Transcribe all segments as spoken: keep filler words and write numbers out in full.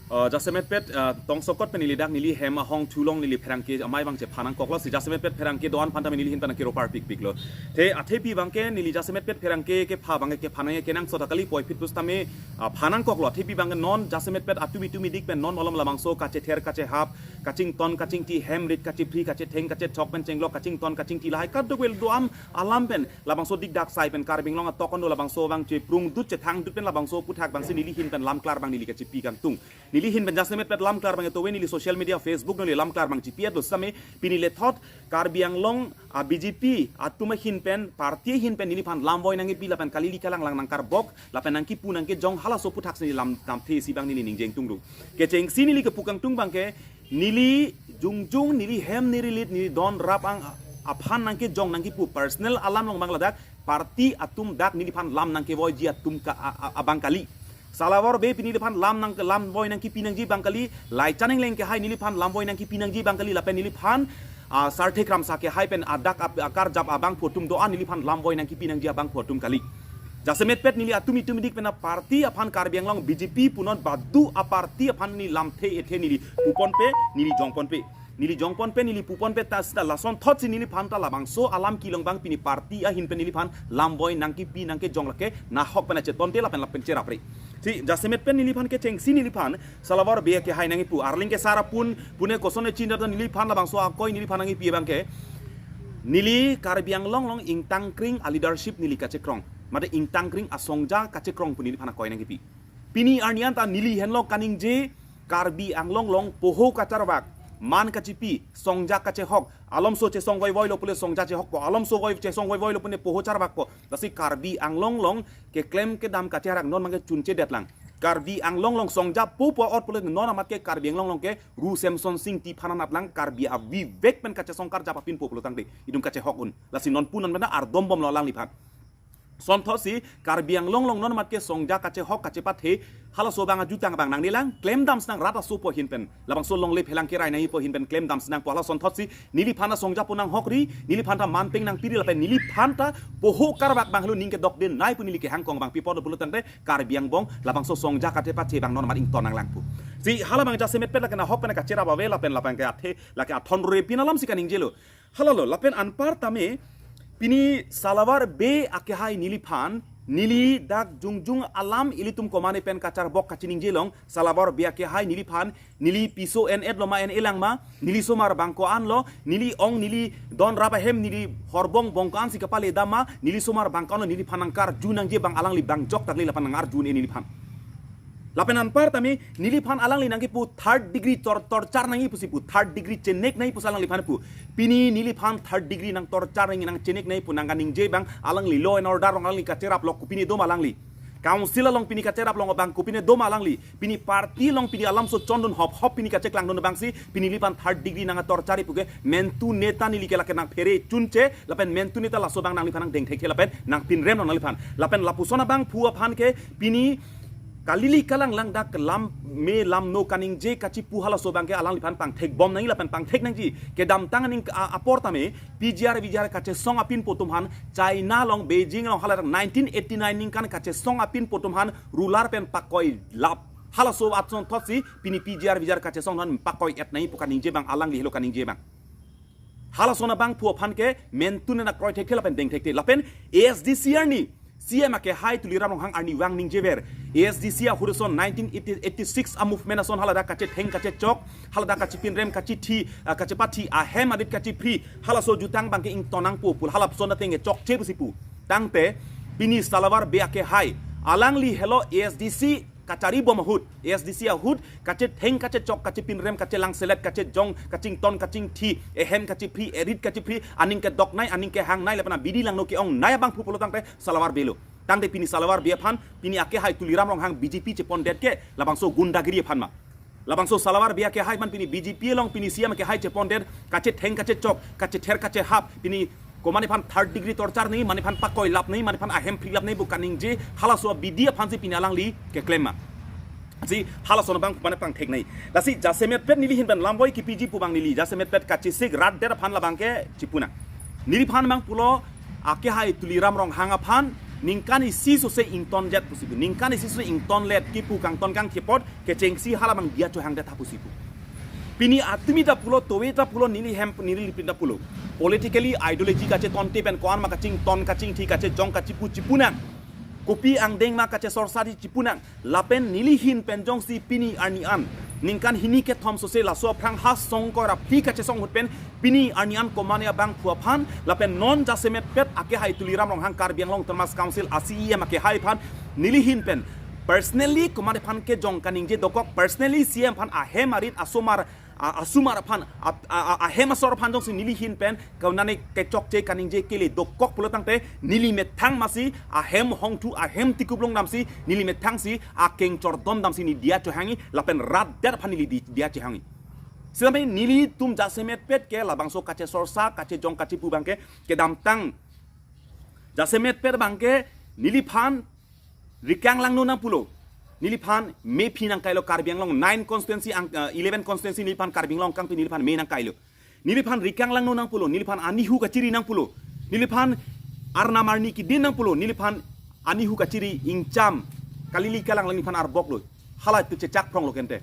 Uh, jasemetpet uh, tongsokot pen neli dak neli hem ahong thulong neli pherangke amei abang chephan nangkoklo si jasemetpet pherangke do-an aphan tame neli ahin pen nangkero parpikpiklo. Te athepi abangke neli jasemetpet pherangke kepha abangke kephan nangji kenangsot kali puvoiphit pusitame uh, phan nangkoklo. Athepi abangke non jasemetpet atum itum idik pen non malom labangso kachether kachehap, kachington kachingthi, hem rit kachephri kachetheng kachechok pen chenglok kachington kachingthi lahai kadokave do-an alam pen labangso dikdak sai pen Karbi Anglong atok an do labangso abang cheprungdut chethangdut pen labangso aphuthak abangsi neli ahin pen lamklar abang neli kachepi kangtung. Neli ahin pen jasemetpet lamklar abang etowe neli social media Facebook neli lamklar abang chepi-etlo sitame pini lethot Karbi Anglong a B J P atum ahin pen party ahin pen neliphan lamvoi nangkipi lapen kalili kalanglang nangkarbok lapen nangkipu nangkejong halaso aphuthak si neli lam damthe isi abang neli ningje ingtungdung. Kechengsi neli kepu kangtung abangke neli jongjong neli hem neli rit neli don rap ang aphan nangkejong nangkipu personal alam along abang ladak party atum dak neliphan lam nangkevoiji atum ka a- a- abang kali. Salawar Bey pini neliphan lam nang lamvoi nangkipi nangji abang kali. Laichan Engleng akehai neliphan lamvoi nangkipi nangji abang kali lapen neliphan uh, Sarthe Kramsa akehai pen adak ap- akarjap abangphu atum do-an neliphan lamvoi nangkipi nangji abangphu atum kali. Jasemetpet neli atum itum idik pen aparty aphan Karbi Anglong B J P punon badu aparty aphan neli lamthe ethe neli puponpe neli jongponpe. Neli jongponpe neli puponpe ta sita lasonthotsi neliphan ta labangso alam kelong abang pini party ahin pen neliphan lamvoi nangkipi nangkejong lake nahok pen achetonte lapen lapen cherapre. Si jasemetpet neliphan kechengsi neliphan Salawar Bey akehai nangkipu arleng ke sar apun pune koson echin data neliphan labangso akoi neliphan nangkipi abangke neli Karbi Anglong along ingtangkring a leadership neli kachekrong. Mate ingtangkring asongja kachekrong pu neliphan akoi nangkipi. Pini arni anta neli henlo kaningje Karbi Anglong along poho kacharvak, man kachepi, songja kachehok, alomso chesongvoivoilo pule songja chehokpo, alomso voi chesongvoivoilo pune poho charvakpo. Lasi Karbi Anglong along keklem kedam kacherak non abangke chunchedetlang. Karbi Anglong along songja popo ot pule non amat ke Karbi Anglong along ke Ru Semson Sing Ingti aphan anatlang Karbi avivek pen kachesong karjap apinpo pulo tangte itum kachehok un. Lasi non punon benda ardombomlo alangliphan. Sonthotsi Karbi Anglong along non amat ke songja kachehok kachepathe halaso abang ajutang abang nangnelang klemdam sinang rat aso pu ahin pen labangso longle phelang kerai nangjipo ahin pen klemdam sinangpo hala sonthotsi neliphan ta songja pu nanghokri neliphan ta manpeng nangpiri lapen neliphan ta poho karvak abang helo ning kedokdenei pu neli kehangkong abang pipor pulo tangte Karbi angbong labangso songja kachepathe abang non amat ington nanglangpo. Si hala abang jasemetpet lake nahok pen kacherap ave lapen lapen ke athe lake athon rore pin alamsi kaningjelo. Halalo lapen anparta me pini Salawar Bey akehai neliphan neli dak jongjong alam ilitum komane pen kacharbok kachiningjelong Salawar Bey akehai neliphan neli piso en-etlo ma en-elang ma neli somar abang ko-anlo neli ong neli don rap ahem neli horbong bong ko-ansi kapale dam ma neli somar abang ko-anlo neliphan nangkarju nangji abang alangli abang joktakle lapen nangarju un-e neliphan. Lapen anparta me neliphan alangli nangkipu third degree tor torture nangji pusi pu third degree chenek nangji pusi alangliphan pu. Pini neliphan third degree nang torture nangji nang chenek nangji pu nangkaningje abang alangli law and order along alangli kacherap lok kopine doma alangli. Council along pini kacherap long abang kopine doma alangli. Pini party along pini alamso chondun hop hop pini kacheklangdun abangsi pini neliphan third degree nang torture puke mentu neta neli ke lake nangphere chunche lapen mentu neta laso abang nangliphan nangdeng thekthe lapen nangpinrem nangliphan. Lapen lapuson abangphu aphan ke pini kalili kalanglang dak lam me lamno kaningje kachipu halaso abangke alangliphan pangthekbom nangji lapen pangthek nangji kedamtang aning a- aporta me P G R V G R kachesong apinpo atum aphan China along Beijing along hala dak nineteen eighty nine ningkan kachesong apinpo atum aphan ruler pen pakoilap halaso asonthotsi pini P G R V G R kachesong non pakoi-et nangji pu kaningje abang alangli helo kaningje abang. Halason abangphu aphan ke mentu neta kroi thekthe lapen deng thekthe lapen A S D C arni C M akehai Tuliram Ronghang arnivang ningjever A S D C ahut ason nineteen eighty six a movement ason haladak kachetheng kachechok haladak kachepinrem kachethi ah, kachepathi ahem arit kachephri halaso jutang abangke ington nangpo pu halapuson ateng chokche pusi pu. Tangte pini Salawar Bey akehai alangli helo A S D C kacharibom ahut, A S D C ahut, kachetheng, kachechok, kachepinrem, kachelang selet, kachejong, kachington, kachingthi, ehem, kachephri, erit, kachephri, aning kedoknei, aning kehangnei, lapen abidi langno ke-ongnei abangphu pulo tangte Salawar Bey lo. Tangte pini Salawar Bey aphan, pini akehai Tuliram Ronghang B J P chepondet ke, labangso gundagiri aphan ma. Labangso Salawar Bey akehai aphan pini B J P along pini C M akehai chepondet, kachetheng, kachechok, kachether, kachehap, pini komane aphan third degree torture nangji, mane aphan pakoilap nangji, mane aphan ahem phrilap nangji pu kaningje, halaso abidi aphansi pini alangli keklem ma. Si halason abang mane pangthek nangji. Lasi jasemetpet neli ahin pen lamvoi kipiji pu abang neli, jasemetpet kachesik rat det aphan labangke chipu nang. Neliphan abang pulo akehai Tuliram Ronghang aphan, Ningkan isi sose ingtonjet pusi pu. Ningkan isi sose ingtonlet kipu kangton kangthepot kechengsi halabang diya chohangdet tha pusi pu. Pini atumi ta pulo, towe ta pulo, neli hem, neli lipin ta pulo. Politically ideology kachetonte pen ko-an ma kachington kachingthi kachejong kachipu chipunang. Kopi angdeng ma kachesorsa di chipunang. Lapen neli ahin pen jongsi pini arni an ningkan hini kethom sose laso aphrang ha song ingkoi ra phli kachesong ahut pen pini arni an komane abangphu aphan lapen non jasemetpet akehai Tuliram Ronghang, Karbi Anglong Autonomous Council a-C E M akehai aphan neli ahin pen personally komane aphan kejong kaningje dokok, personally C E M aphan ahem arit asomar, a-, asomar aphan, a-, a-, a-, ahem asor aphan jongsi neli ahin pen konane kechokche kaningje kele dokok pulo tangte neli methang masi ahem hongthu ahem tikup longdamsi neli methangsi akeng chordom damsi neli diya chohangji lapen rat det aphan neli di-, diya chohangji. Sitame nelitum jasemetpet ke labangso kachesorsa kachejong kachipu abangke kedamtang jasemetpet abangke neliphan rikang langno nangpulo. Neliphan mephi nangkailo, Karbi Anglong nine constituency ang, eh, eleven constituency neliphan Karbi Anglong kangpi neliphan me nangkailo. Neliphan rikang langno nangpulo, neliphan anihu kachiri nangpulo. Neliphan arnam arni kidin nangpulo, neliphan anihu kachiri ingcham kalili kalang lang neliphan arboklo. Hala tu chechak phronglo kente.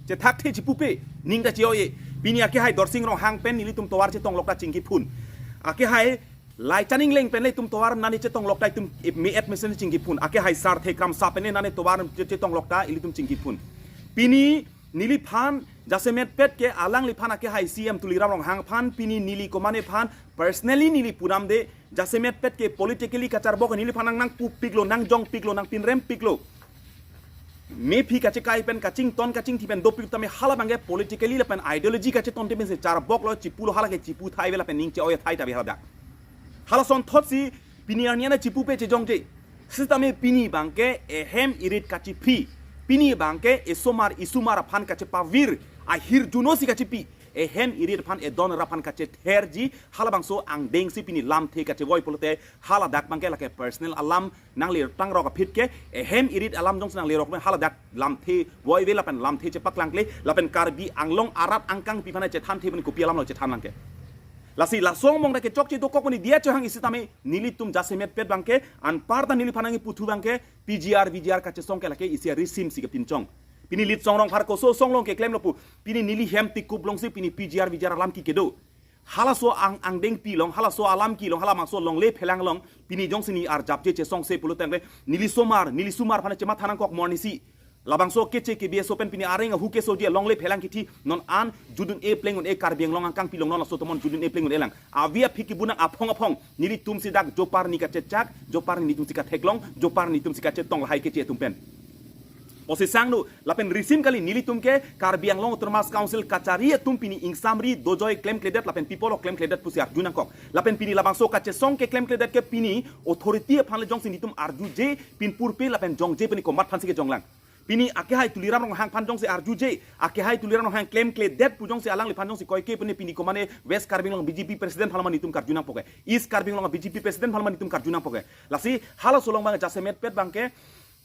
Chethakthe chipupe, ning ta che-o-e. Pini akehai Dorsing Ronghang pen nelitum tovar chetonglok ta chingkiphun. Akehai Laichan Engleng pen le itum tovar nani chetonglok ta itum me-et mesen chingkiphun. Akehai Sarthe Kramsa pen le nani tovar che-, chetonglok ta ilitum chingkiphun. Pini neliphan jasemetpet ke alangliphan akehai C E M Tuliram Ronghang aphan pini neli komane aphan personally neli punamde, jasemetpet ke politically kacharbok neliphan nang nangpupiklo, nangjongpiklo, nangpinrempiklo. Mephi kachekai pen kachington kachingthi pen dopik tame hala abangke politically lapen ideology kachetonte pensi charboklo, chipulo, hala ke chipu thai ave lapen ning che-o-e thai ta ave hala dak. Hala asonthotsi pini arni an chipupe chejongje. Sitame pini abangke ehem irit kachiphi. Pini abangke esomar esomar aphan kachepavir, ahirjuno si kachipi. Ehem irit aphan, edon ra aphan kachetherji, halabangso angdengsi pini lamthe kachevoi pulote, hala dak abangke lake personal alam nanglerok tang rok aphi ke, ehem irit alam jongsi nanglerok pen hala dak lamthe voi ave lapen lamthe chepaklangkle, lapen Karbi Anglong arat angkangpi aphan chethanthe pen kopi alamlo chethan nangke. Lasi laso angbong ta kechokche dokok pen diya chohangji sitame nelitum jasemetpet abangke anparta neliphan nangkipu thu abangke P G R, V G R kachesong ke lake isi arisim si kepinchong. Pini Litsong Rongphar koso asong along keklemlo pu. Pini neli hem tikup longsi pini P G R, V G R alam ke kedo. Halaso ang, angdengpi along, halaso alam kelong, halabangso longle phelang along, pini jongsi neli arjapje chesongse pulo tangte, neli somar, neli somar aphan chematha nangkok mo arnisi. Labangso keche ke B S O pen pini areng ahu kesoji longle phelang kithi non an judun-e pleng un-e Karbi Anglong angkangpi along non laso tomon judun-e pleng un-e lang. Avi aphi kibunang aphong aphong nelitum si dak jopar ni kachechak, jopar nelitum si katheklong, jopar nelitum si kachetong lahai keche atum pen. Posisang nu, lapen risim kali nelitum ke Karbi Anglong Autonomous Council kachari atum pini ingsamri dojoi klemkledet lapen pi apotlo klemkledet pusi arju nangkok. Lapen pini labangso kachesong ke klemkledet ke pini authority aphan le jongsi nelitum arjuje pinpurpe lapen jongje pini komat aphansi kejonglang. Pini akehai Tuliram Ronghang aphan jongsi arjuje, akehai Tuliram Ronghang klemkledet pu jongsi alangliphan jongsi koike pini pini komane West Karbi Anglong B J P president aphan mane nelitum karju nangpo ke. East Karbi Anglong B J P president aphan mane nelitum karju nangpo ke. Lasi halaso along abang jasemetpet abangke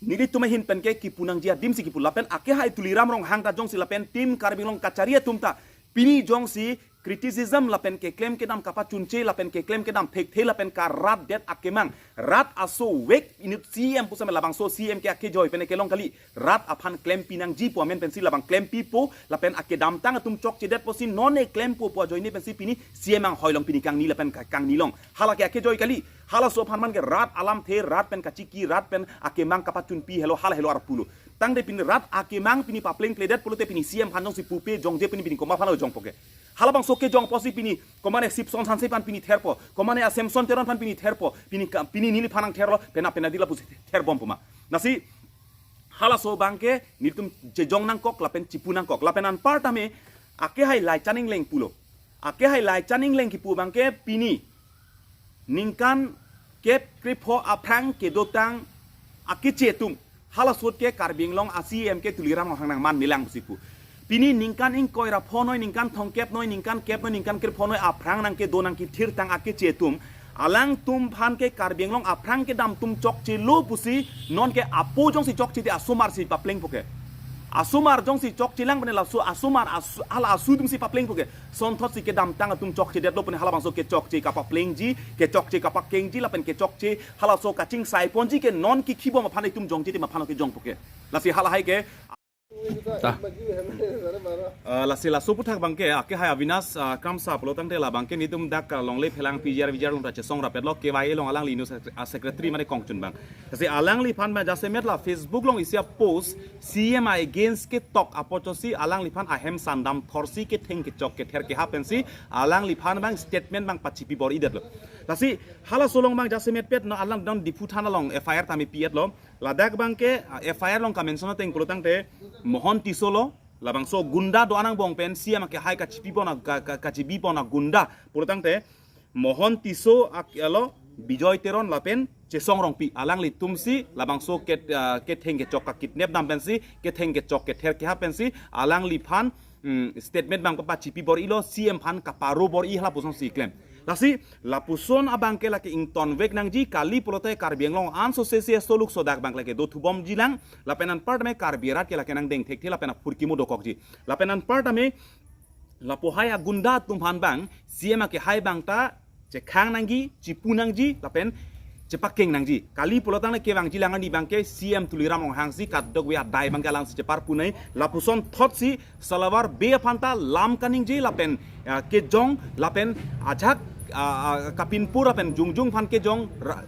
nelitum ahin pen ke kipu nangji adim si kipu lapen akehai Tuliram Ronghang ta jongsi lapen team Karbi Anglong kachari atum ta pini jongsi criticism lapen keklem kedam kapachunche lapen keklem kedam thekthe lapen karat det akemang rat aso vek inut C M pusitame labangso C M ke akejoi pen kelong kali rat aphan klempi nangji pu amen pensi labang klempipo lapen akedamtang atum chokchedet pusi non-e klempo pu ajoine pensi pini C M anghoi along pini kangni lapen ka-, kangni along. Hala ke akejoi kali, halaso aphan man ke rat alamthe, rat pen kachiki, rat pen akemang kapachunpi helo, hala helo arpulo. Tangte pini rat akemang pini paplengkledet pulote pini C M aphan jongsi pupe jongje pini pini komat aphan lo jongpo ke. Halabangso kejong apotsi pini komane Sipson Hanse aphan pini therpo, komane a Samson Teron aphan pini therpo, pini ka, pini neliphan nangtherlo, pena pena dila pusi therbompo ma. Lasi halaso abangke nelitum chejong nangkok lapen chipu nangkok. Lapen anparta me akehai Laichan Engleng pulo. Akehai Laichan Engleng kipu abangke pini ningkan kep krepho aphrang kedotang akeche atum. Hala ahut ke Karbi Anglong a C M ke Tuliram Ronghang nangman melang pusi pu. Pini ningkan ingkoi ra phonoi, ningkan thomkep noi, ningkan kep noi, ningkan krepho noi aphrang nangkedo nangkethirtang akeche atum. Alangtum aphan ke Karbi Anglong aphrang kedam atum chokchelo pusi non ke apo jongsi chokchede asomar si paplengpo ke. Asomar jongsi chokchelang pene laso asomar asu, hala asu atumsi paplengpo ke. Sonthotsi kedamtang atum chokchedetlo pene halabangso kechokche kapaplengji, kechokche kapakengji, lapen kechokche halaso kachingsai ponji ke non kikhibom aphan itum jongche tim aphan ke jongpo ke. Lasi halahai ke. Ta. Ah, lasi laso aputhak abangke, akehai Avinash, ah, Kramsa pulo tangte labangke nelitum dak, ah, longle phelang P G R V G R along ta chesong rapetlo, K Y A along alangli news sec-, ah, secretary mane kongchun abang. Lasi alangliphan abang jasemet la Facebook along isi a-post C M against ketok apotsi alangliphan ahem sandam thorsi ketheng kechok kether keha pensi alangliphan abang statement abang pachipi bor-idetlo. Lasi halaso along abang jasemetpet non alang non Diphu thana along F I R tame pi-etlo. Ladak abangke, ah, F I R along ka-mention ateng pulo tangte Mohon Tisso lo, labangso gunda do-an angbong pen C M akehai kachipi pon a-, ka, ka, kachipi pon agunda pulo tangte Mohon Tisso ak-, alo Bijoy Teron lapen Chesong Rongpi alanglitumsi labangso ke, ah, ketheng kechok ka-kidnap dam pensi ketheng kechok kether keha pensi alangliphan, mm, statement abang pachipi bor-ilo, C M aphan kaparo bor-i hala pusonsi klem. Lasi lapuson abangke lake ingtonvek nangji, kali pulote Karbi Anglong anso sesi soluk sodak abang lake dothubomjilang, lapen anparta me Karbi arat ke lake nangdeng thekthe lapen aphurkimo dokokji. Lapen anparta me lapu hai agunda atumphan abang C M akehai abang ta chekhang nangji, chipu nangji, lapen chepakeng nangji. Kali pulo tangte kevangjilang arni abangke C M Tuliram Ronghangsi kadokave adai abangke alangsi cheparpu nai, lapuson thotsi Salavar Bey aphan ta lam kaningje lapen, ah, kejong lapen ajak, ah, ah, kapinpur lapen jongjong aphan kejong ra-,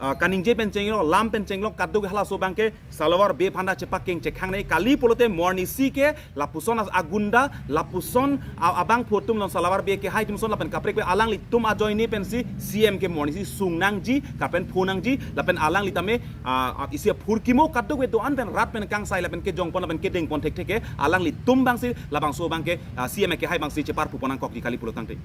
ah, kaningje pen chenglok, lam pen chenglok, kadokave halaso abangke Salavar Bey aphan ta chepakeng chekhang nai, kali pulote morning si ke lapuson as-, agunda, lapuson a-, abangphu atum along Salavar Bey akehai atum ason lapen kaprek pe alanglitum ajoine pensi C M ke morning si sung nangji, kapen pho nangji, lapen alangli tame, ah, ah, isi aphurkimo kadokave do-an pen rat pen kangsai lapen kejong pon lapen kedeng pon thekthe ke alanglitum abangsi labangso abangke, ah, C M akehai abangsi cheparpu pon nangkokji kali pulo tangte.